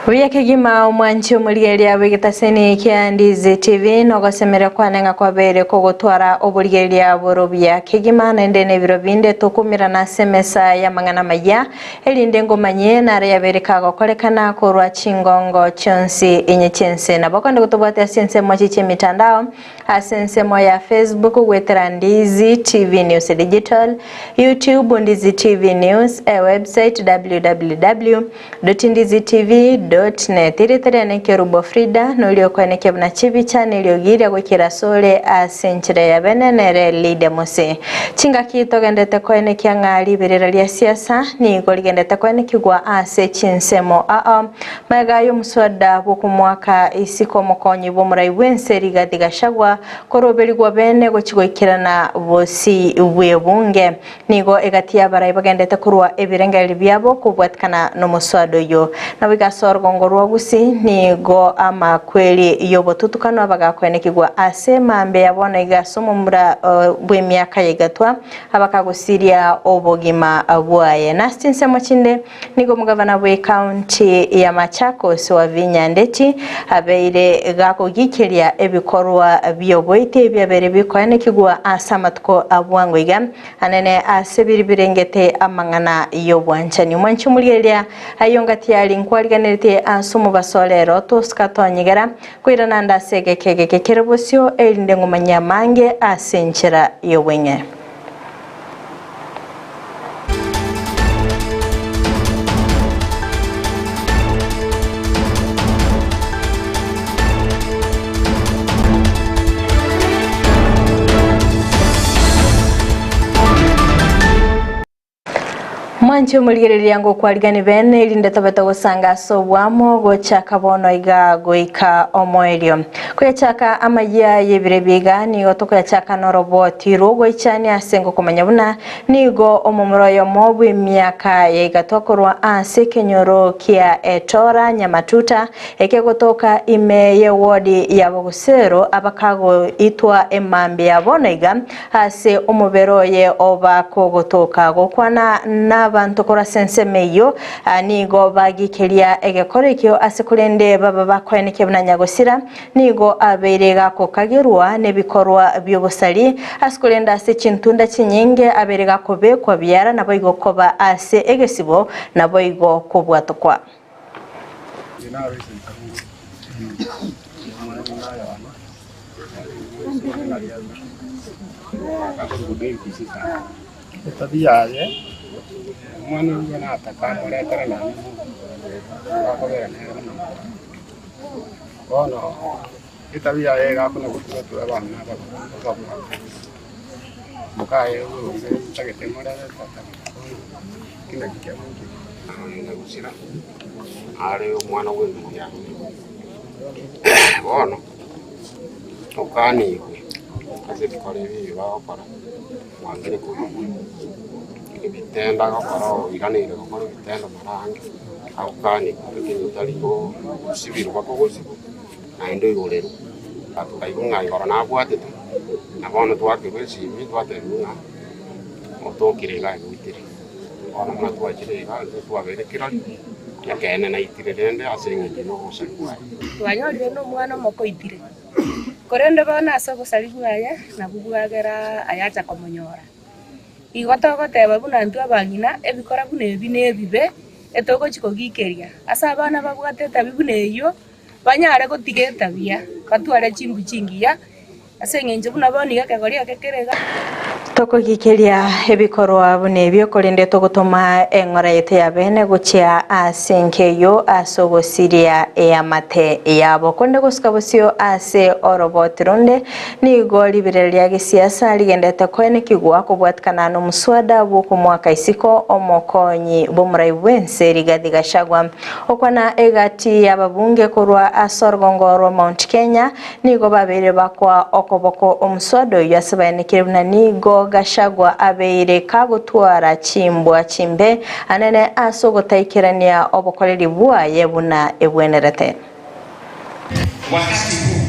Buya kegima omwanchi omorigereria bw'egetaseni kia Ndizi TV nogosemeria kwane ng'a kwabeire kogotwara oborigereria bore obuya kegima naende nebiro binde tokumirana ase emesa y'amang'ana amayia erinde ngomanyie nare yabeire kagokorekana korwa chingongo chionsi inye chi'ense. Nabo konde gotobwate ase ensemo echi chi'emitandao Ase ensemo ya Facebook goetera Ndizi TV News Digital, YouTube Ndizi TV News, ewebsite www.ndizitv.net. Erieta riane Kerubo Frida, noria okoenekia buna chibicha na eriogi riria goikera asore ase enchera ya bene nere Lydia Mose. Chingaki togendete koenekia ng'a riberera ria siasa nigo rigendete koenekigwa ase chinsemo ao. Magega y'omoswada bw'okomoaka isiko omokonyi bw'omorai bw'ense Rigathi Gachagua koroberigwa bene gochia goikerana bosi bw'ebunge. Nigo egati y'abarai bagendete korwa ebirengererio biabo kobwatikana n'omoswada oyio. Naboigo ase orogongo rwa Gusii nigo amakweri y'obotutukano bagakoenekigwa ase mambia ya bono iga ase omomura bw'emiaka ya igatwa abakagosiria obogima bwaye. Nase chinsemo chinde Nigo omogavana bw'ecounty ya Machakos Wavinya Ndeti abeire gakogikeria ebikorwa bi'oboiti ebiabeire bikoenekigwa ase amatuko a bwango iga anene ase biri birengete amang'ana y'obwanchani. Omwanchi omorigereria ayio ngati yari nkwariganeretie ase omobaso rero tosika tonyegera koirana ande ase egeka egeke kere bosio erinde ng'omanye amange ase enchera y'obweng'e. Mwanche omorigereria ngokwarigani bene erinde tobe togosanga ase obwamo gochaka bono iga goika omoerio. Koyachaka amayia y'ebiro ebi iga nigo tokoyachaka noroboti rw'ogoichania ase ngokomanya buna nigo omomura oyomo bw'emiaka ya igatwa korwa ase ekenyoro kia Etora Nyamatuta ekegotoka ime y'ewodi ya Bogusero abakagoitwa emambia ya bono iga Ase omobere oye oba kogotoka gokwana nabanto korwa ase ensemo eyio, nigo bagikeria egekoro ekio ase korende baba bakoenekia buna nyagosira, nigo abeire gakokagerwa nebikorwa bi'obosari, ase korende ase chintunda chinyinge abeire gakobekwa biara naboigo koba ase egesibo naboigo kobwatokwa. Etabi yaye, omwana oyio nataka amoretere nonye omonto akobera nere buna omonto. Bono etabi yaye iga akona gotura tura abana ababwate, mokaye oronge ntagete morere tata ki naki kiamoikire. Nyagusira are omwana bw'ebiya, bono okanigwe ase ebikoro ebi ebi bagokora, mwangire koigwa, ebitendo agokora oiranire gokora ebitendo mara ange, agokanigwa lakini otari gosibirwa bakogosibwa naende oigorerwe. Tokaigwa ng'a igoro nabwatete, na bono twakerwa esimi twatebiwa ng'a otokire iga agoitire. Bono buna twachire iga, intwe twabeire kirori, ekeene naitire rende ase eng'encho y'obosari bwaye. Twanyorire nomwana omoke oitire, korende bono ase obosari bwaye nabwo bwagera ayacha komonyora. Igo togoteba buna intwe abang'ina, ebikora buna ebi nebibe, etogochi kogikeria. Ase abana babwate etabi buna eyio, banyare gotiga etabia, batware chimbu chingiya, Ase engencho buna bono iga ekegori eke kere iga. Tokogikeria ebikorwa buna ebio, korende togotoma eng'ora yaito ya bene gochia ase enka eyio ase ogosiria eamate yabo. Korende gosuka bosio ase oroboti ronde, nigo riberera ria gesiasa rigendete koenekigwa kobwatikana nomoswada bw'okomoaka isiko omokonyi bw'omorai bw'ense Rigathi Gachagua. Okwana egati y'ababunge korwa ase orogongo rwa Mount Kenya Nigo babeire bakoa okoboko omoswada oyio ase baenekire buna nigo Gachagua abeire kagotwara chimbwa chimbe anene ase ogotaikerania obokoreri bwaye buna ebwenerete. Wakati huu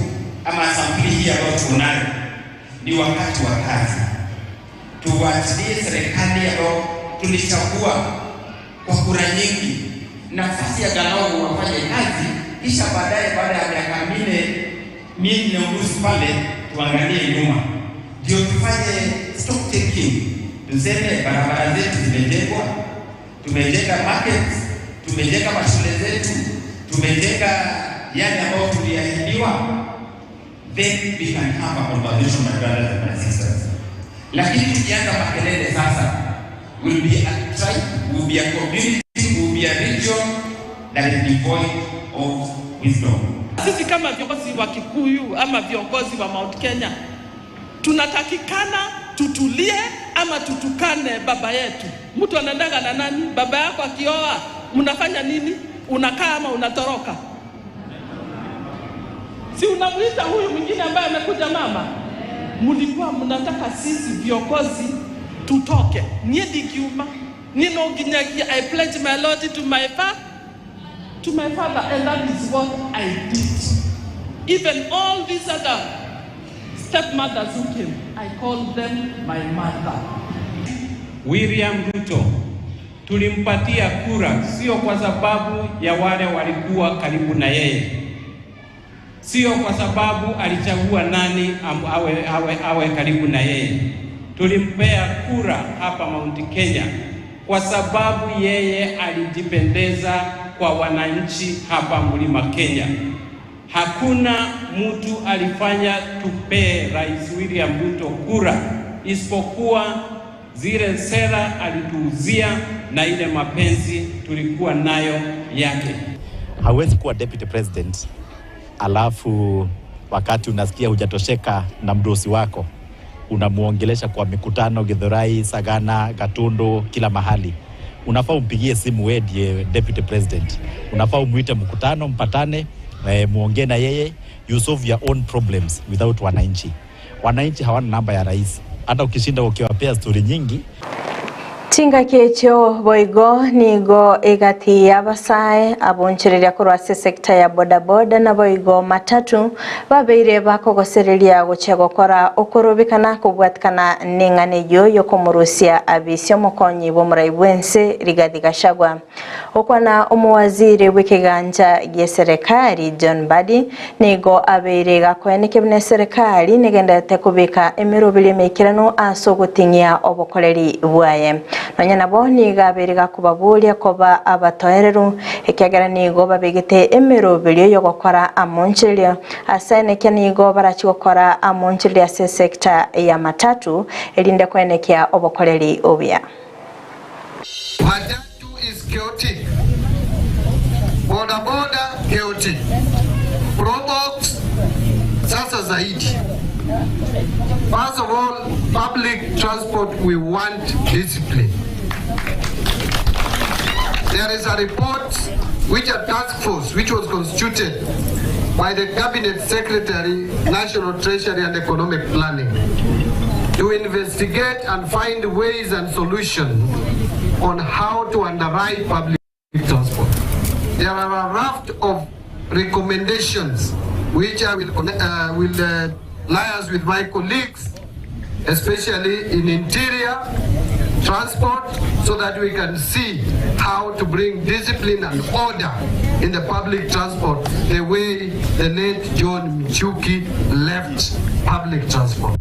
ama sampuli hii ambayo tunayo ni wakati wa kazi. Tuwachilie serikali ambayo tulichagua kwa kura nyingi. nafasi ya angalau wafanye kazi, kisha baadaye, baada ya miaka minne minne unusu pale, tuangalie nyuma, ndio tufanye stock taking, tuseme barabara zetu zimejengwa, tumejenga markets, tumejenga mashule zetu, tumejenga yale ambayo tuliahidiwa, then we can have a conversation my brothers and my sisters. Lakini tukianza makelele sasa, will be a tribe, will be a community, will be a region that is devoid of wisdom. Sisi kama viongozi wa Kikuyu ama viongozi wa Mount Kenya tunatakikana tutulie ama tutukane baba yetu. Mtu anaendaga na nani? Baba yako akioa mnafanya nini? Unakaa ama unatoroka? Si unamuita huyu mwingine ambaye amekuja mama? Mlikuwa mnataka sisi viongozi tutoke. Nie ndikiuma niĩ no nginyagia I pledge my loyalty to my father to my father and that is what I did. Even all these other stepmothers who came, I called them my mother. William Ruto tulimpatia kura sio kwa sababu ya wale walikuwa karibu na yeye, sio kwa sababu alichagua nani am- awe, awe, awe karibu na yeye. Tulimpea kura hapa Mount Kenya kwa sababu yeye alijipendeza kwa wananchi hapa Mlima Kenya. Hakuna mtu alifanya tupee Rais William Ruto kura isipokuwa zile sera alituuzia na ile mapenzi tulikuwa nayo yake. Hawezi kuwa deputy president alafu wakati unasikia hujatosheka na mdosi wako unamuongelesha kwa mikutano Githurai, Sagana, Gatundu, kila mahali. Unafaa umpigie simu wewe ndiye deputy president, unafaa umuite mkutano, mpatane, eh, muongee na yeye, you solve your own problems without wananchi. Wananchi hawana namba ya rais, hata ukishinda ukiwapea stori nyingi Chingaki echio boigo nigo egati y'abasae abonchereria korwa ase sector ya bodaboda na boigo matatu babeire bakogosereria gochia gokora okorobekana kobwatikana n'eng'ana eywo yokomorusia abisia omokonyi bwa omorai bwa ense Rigathi Gachagua. Okwana omowaziri bw'ekeganja gia serikali John Mbadi nigo abeire gakoenekia buna eserikali negenderete kobeka emeroberi emeikeranu ase ogoting'ia obokoreri bwaye. Nonya nabo nigo abeire gakobaboria koba abatoereru ekiagera nigo babegete emeroberi yogokora amonchererio ase enekia nigo barachi gokora amonchererio ase sector ya matatu erinde koenekia obokoreri obuya. Matatu is chaotic. Boda boda chaotic. Probox sasa zaidi. First of all, public transport we want discipline. There is a report which a task force which was constituted by the Cabinet Secretary, National Treasury and Economic Planning to investigate and find ways and solutions on how to underwrite public transport. There are a raft of recommendations which I will, will liaise with my colleagues, especially in interior transport, so that we can see how to bring discipline and order in the public transport the way the late John Michuki left public transport.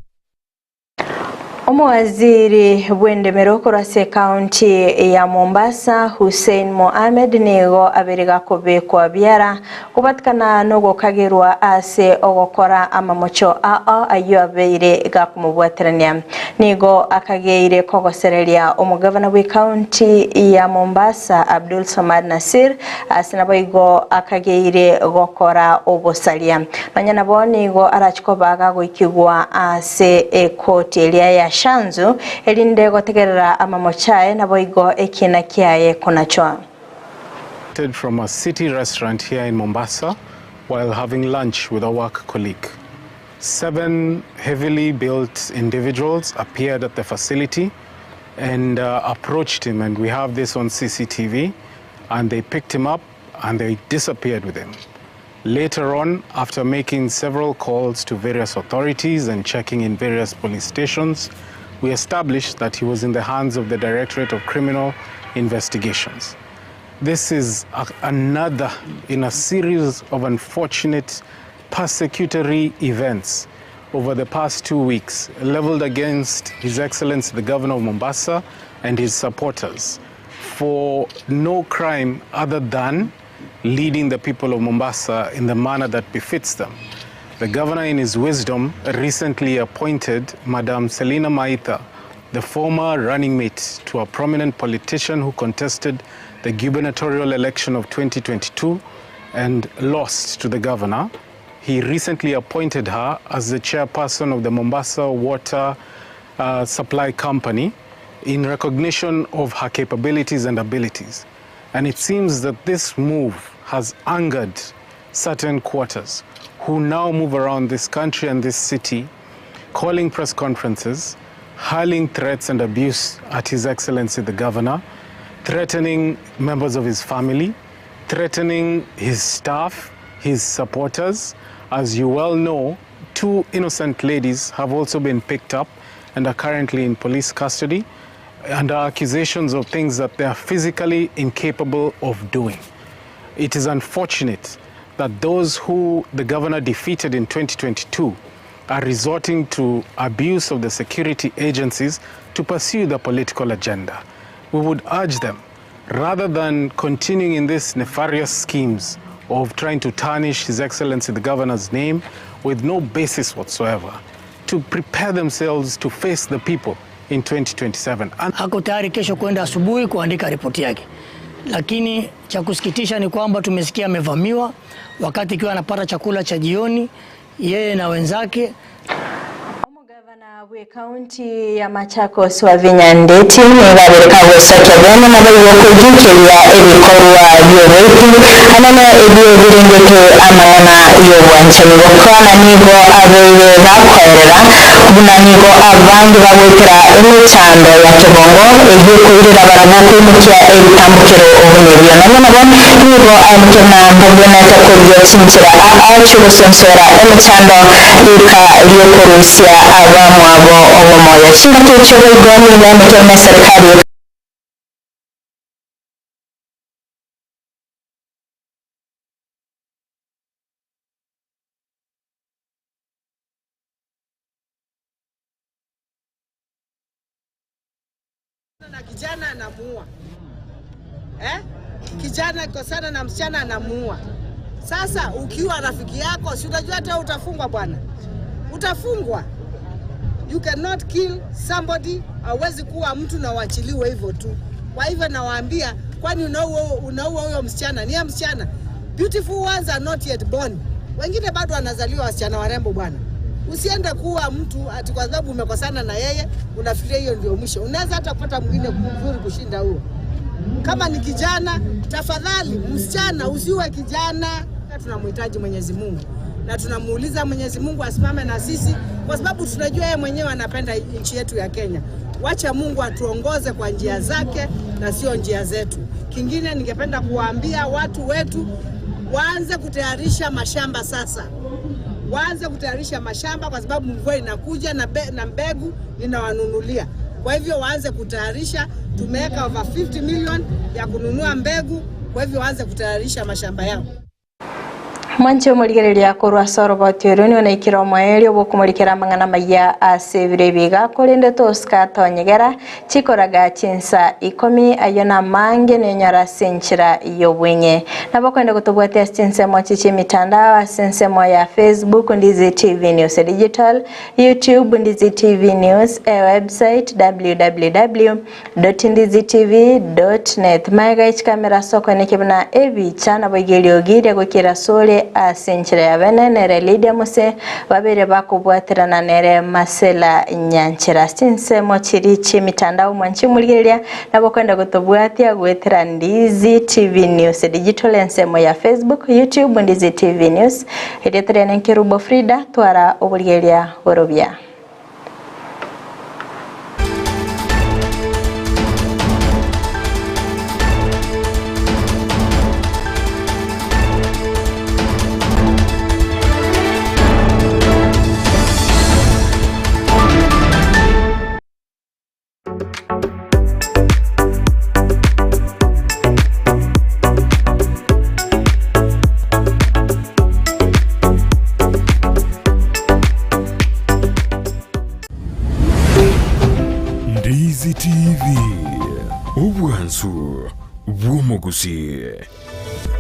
Omowaziri bw'endemero korwa ase ekaunti ya Mombasa Hussein Mohamed nigo abere gakobekwa biara kobatikana nogokagerwa ase ogokora amamocho ao aywo abeire gakomobwaterania nigo akageire kogosereria omogavana bwa ekaunti ya Mombasa Abdul Samad Nasir ase nabo igo akageire gokora obosaria nonya nabo nigo arachikobaga goikigwa ase ekoti eria ya Shanzu erinde gotegerera amamochae nabo igo ekina kiaye konachwa. From a city restaurant here in Mombasa while having lunch with a work colleague. 7 heavily built individuals appeared at the facility and approached him, and we have this on CCTV, and they picked him up and they disappeared with him. Later on, after making several calls to various authorities and checking in various police stations, we established that he was in the hands of the Directorate of Criminal Investigations. This is a, another in a series of unfortunate persecutory events over the past 2 weeks leveled against His Excellency the Governor of Mombasa and his supporters for no crime other than leading the people of Mombasa in the manner that befits them. The governor, in his wisdom, recently appointed Madam Selina Maitha, the former running mate to a prominent politician who contested the gubernatorial election of 2022 and lost to the governor. He recently appointed her as the chairperson of the Mombasa Water Supply Company in recognition of her capabilities and abilities. And it seems that this move has angered certain quarters who now move around this country and this city calling press conferences, hurling threats and abuse at His Excellency the Governor, threatening members of his family, threatening his staff, his supporters. As you well know, 2 innocent ladies have also been picked up and are currently in police custody under accusations of things that they are physically incapable of doing. It is unfortunate that those who the governor defeated in 2022 are resorting to abuse of the security agencies to pursue the political agenda. We would urge them, rather than continuing in these nefarious schemes of trying to tarnish His Excellency the governor's name with no basis whatsoever, to prepare themselves to face the people in 2027. And Ako tayari kesho kwenda asubuhi kuandika ripoti yake, lakini cha kusikitisha ni kwamba tumesikia amevamiwa wakati ikiwa anapata chakula cha jioni yeye na wenzake. Omogavana bw'ekaunti ya Machakos Wavinya Ndeti nigo abere kagosokia bene naboigo koijukeria ebikorwa bi'oboiti anene ebio birengete amang'ana y'obwanchani. Gokwana nigo abeire gakoerera buna nigo abange bagoetera emechando ya kebongo eyio koirera barabwo koimokia ebitambokero obonye ebio. Nonye nabo nigo aimokia buna mbabwenerete korigia chinchera aa chiogosonsora emechando rika riokorusia abamwabo obomoyo. Chingaki echio boigo nigo aimokia buna eserikari Na kijana anamuua. Kijana kosana na msichana anamuua. Sasa ukiwa rafiki yako, si unajua hata utafungwa bwana. Utafungwa. You cannot kill somebody. Hauwezi kuwa mtu na uachiliwe hivyo tu. Kwa hivyo nawaambia, kwani unaua huyo msichana? Ni ya msichana. Beautiful ones are not yet born. Wengine bado wanazaliwa wasichana warembo bwana. Usiende kuwa mtu ati kwa sababu umekosana na yeye unafikiria hiyo ndio mwisho. Unaweza hata kupata mwingine mzuri kushinda huo. Kama ni kijana, tafadhali msichana usiwe kijana. Tunamhitaji Mwenyezi Mungu na tunamuuliza Mwenyezi Mungu asimame na sisi, kwa sababu tunajua yeye mwenyewe anapenda nchi yetu ya Kenya. Wacha Mungu atuongoze kwa njia zake na sio njia zetu. Kingine ningependa kuwaambia watu wetu waanze kutayarisha mashamba sasa. Waanze kutayarisha mashamba kwa sababu mvua inakuja na mbegu ninawanunulia. Kwa hivyo waanze kutayarisha, tumeweka over 50 million ya kununua mbegu, kwa hivyo waanze kutayarisha mashamba yao. Mwanche omorigereria korwa ase oroboti orio nigo naikire omoerio bwokomorikera amang'ana maya ase ebiro ebiga korende tosika tonyegera chikoraga chinsa ikomi ayo na mange nenyora ase enchera y'obweng'e. Nabo kwenda gotobwatia ase chinsemo chichi emitandao ase ensemo ya Facebook Ndizi TV News Digital, YouTube Ndizi TV News, e website w w w dot ndizi t v dot net. Maega echikamera soko nekebuna ebicha nabo igerio giria gokera sore ase enchera ya bene nere Lydia Muse babere bakobwaterana nere Marcella Nyanchera. Chinsemo chiri chimitandao mwanchi murigereria nabo kwenda gotobwatia gwetera Ndizi TV News Digital ensemo ya Facebook, YouTube Ndizi TV News. Eria tere Nkerubo Frida twara oburigereria borobia. Omong'wansu bw'omogusii.